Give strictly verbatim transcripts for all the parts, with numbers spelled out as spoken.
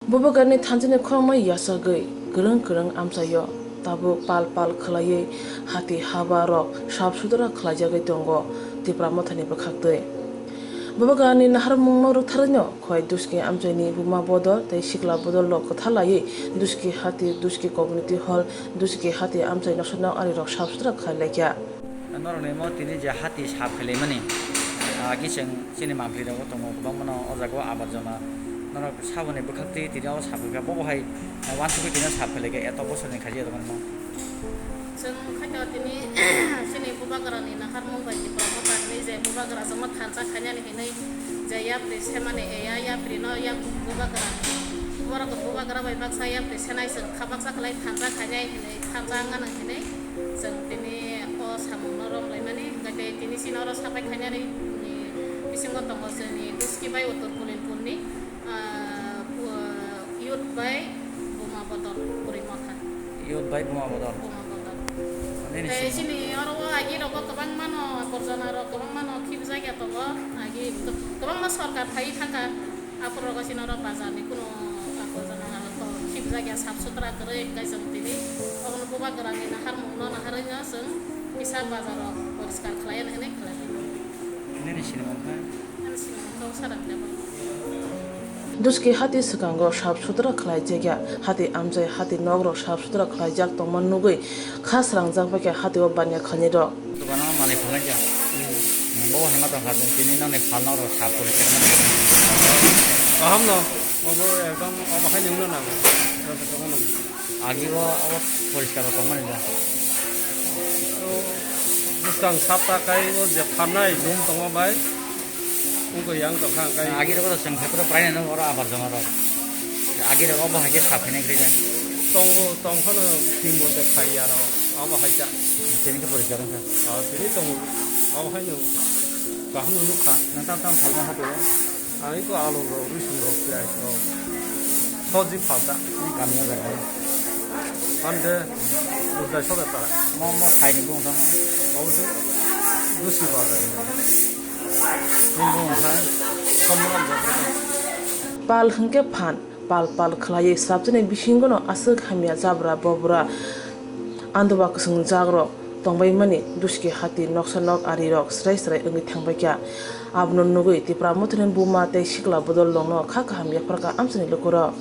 Bubagrani thanchini khoroknwi yachagwi kwrwng kwrwng amchaio tabuk pal pal khwlaiwi hati haba rok sap sutra khwlaijagwi tongo Tipra Mothani bwkhaktwi. Bubagrani naharmungno rwktharwino khwlai Duski amchaini buma bodol tei sikla bodol rok kwtha laiwi Duski hati, Duski community hall, Duski hati amchai nosonok ari rok sap sutra khwlai laikha. Norokni mo tini je hati sap khwlaimani, ah, kiseng chini mangpili rogo tongo, kwbangma no o jaga o abar joma norok saboni bwkhak twi tini o sap khwlaikha, bo bo hai, ah, wansugwi tini o sap khwlaikha, eto bosor ni khaji eto mani mo. Chwng khaito tini chini bubagra ni naharmung bai Tipra Motha ni je bubagra chwngno thansa khainani hinwi je yapri semani, e ya yapri no yak bubagra, borok bubagra bai baksa yapri senai chwng kha baksa khwlai thansa khainai hinwi thansa wngmano hinwi. Chwng tini o samungno romlaimani, hwnkhe tei tini chini oro sapai khainani, ni bisingo tongo chwngni Duski bai Uttor Pulinpurni, ah, pu-, youth bai Buma Bodol, Bwrwi Motha. Youth bai Buma Bodol. Buma Bodol. Nini Tei sini? Chini oro o agi rogo kwbangma no aborjona rok kwbangma no khibjak ya tongo, agi kwbangma sorkar phai thangkha. Aphuru rogo chini oro bazar ni kunu aborjona rok khibjak ya, sap sutra kwrwi, hwnkhe chwng tini obono bubagra ni naharmung no naharwi no chwng kisa bazar o poriskar khlai ya hinwi khlai. Nini sinimung kha? Ani sinimung kha Saram Debbarma. Duski hati swkango sap sutra khlai jak ya, hati amchai, hati nok rok sap sutra khlai jak tongma nugwi kha srangjak bai kha hati o baniya khainai rok. Dukano manwi phalai ja. Bo hai ma tong kha, tini nang ni phalna rok sap poriskar ma. Kaham no, obo ekdom obo hai nung na nango. Joto joto no. Agi o, obo poriskar rok tong mani da. O bwskang sapta kai o je pharnai lum tongo bai. Wngkha yang tongkha, hwnkhe agi rok chwng hai phuru prai nang oro abar joma rok. Agi rok obo hai khe sap hinai kri ja. Tongo, tongphano thwngbo se phai ya rok, obo hai cha. Tini khe poriskar wngkha. Ah, tini tongo, obo hai no kaham no nukha. Nang tam tam phalma hati o? Ang iko alu rok, risung rok, piyaj rok, soji phalta. Ni kami o jaga o. Hande, budai sobe para. Mo, mo khai ni bung tamo? Obo se, dusi bazar. Pal hwnkhe phan, pal pal khwlaiwi swrapjani bisingono aswk hamya jabra bobra androba kwswng jagrok tongbaimani Duski hati noksa nok arirok srai srai wngwi thangbaikha. Abono nugwi Tipra Mothani buma tei sikla bodol rokno kha kaham yapharkha amchaini lukurok.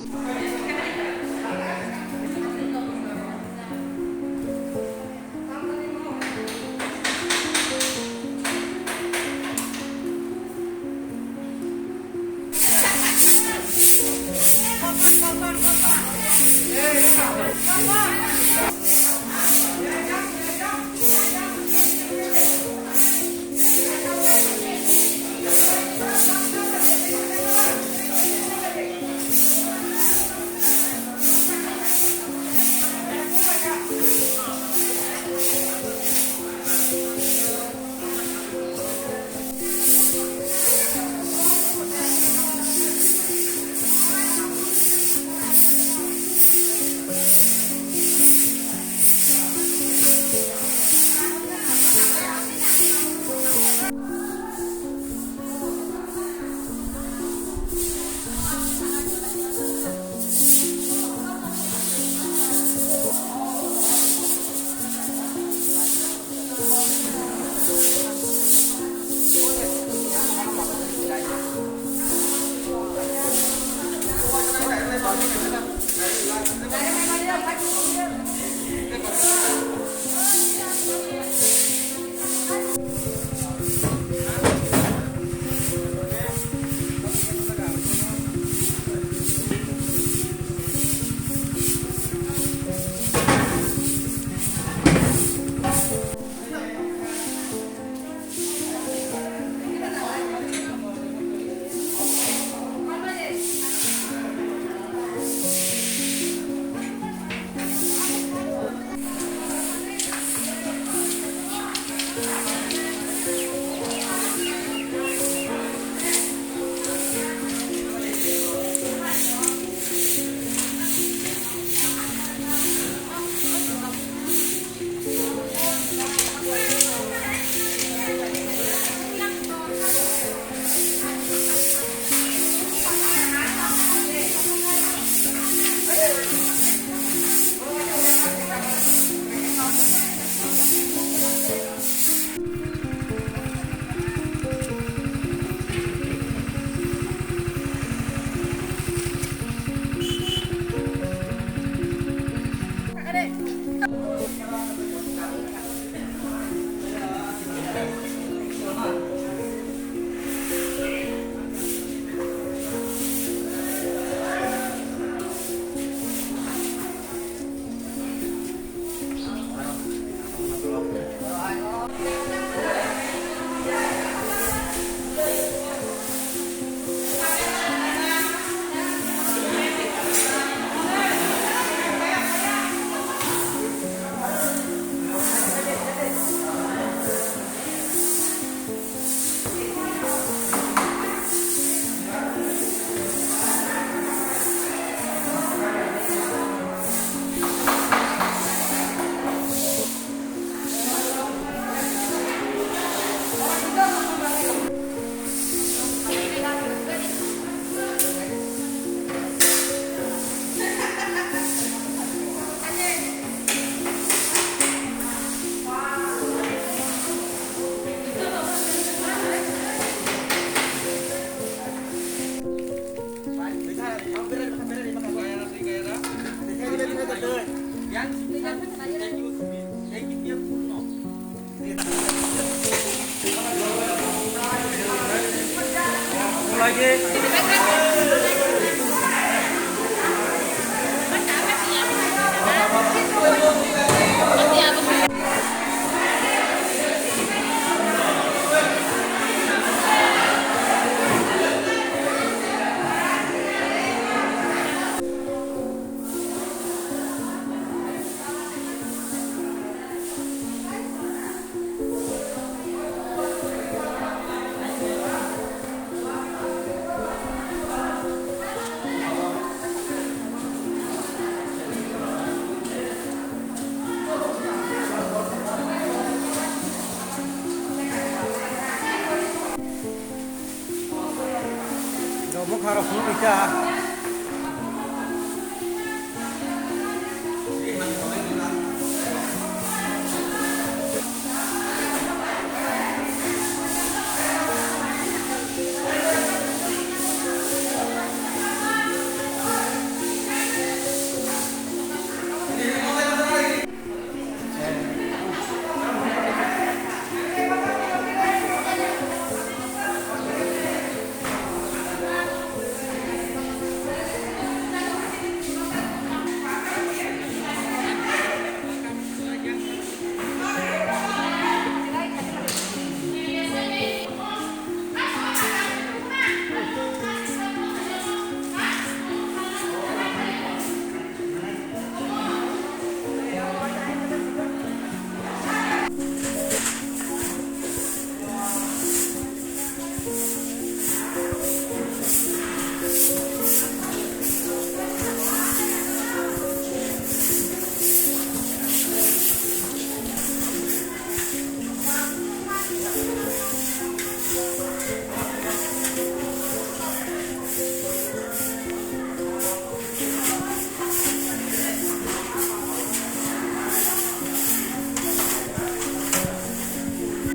Bwkha rok phunuk kha.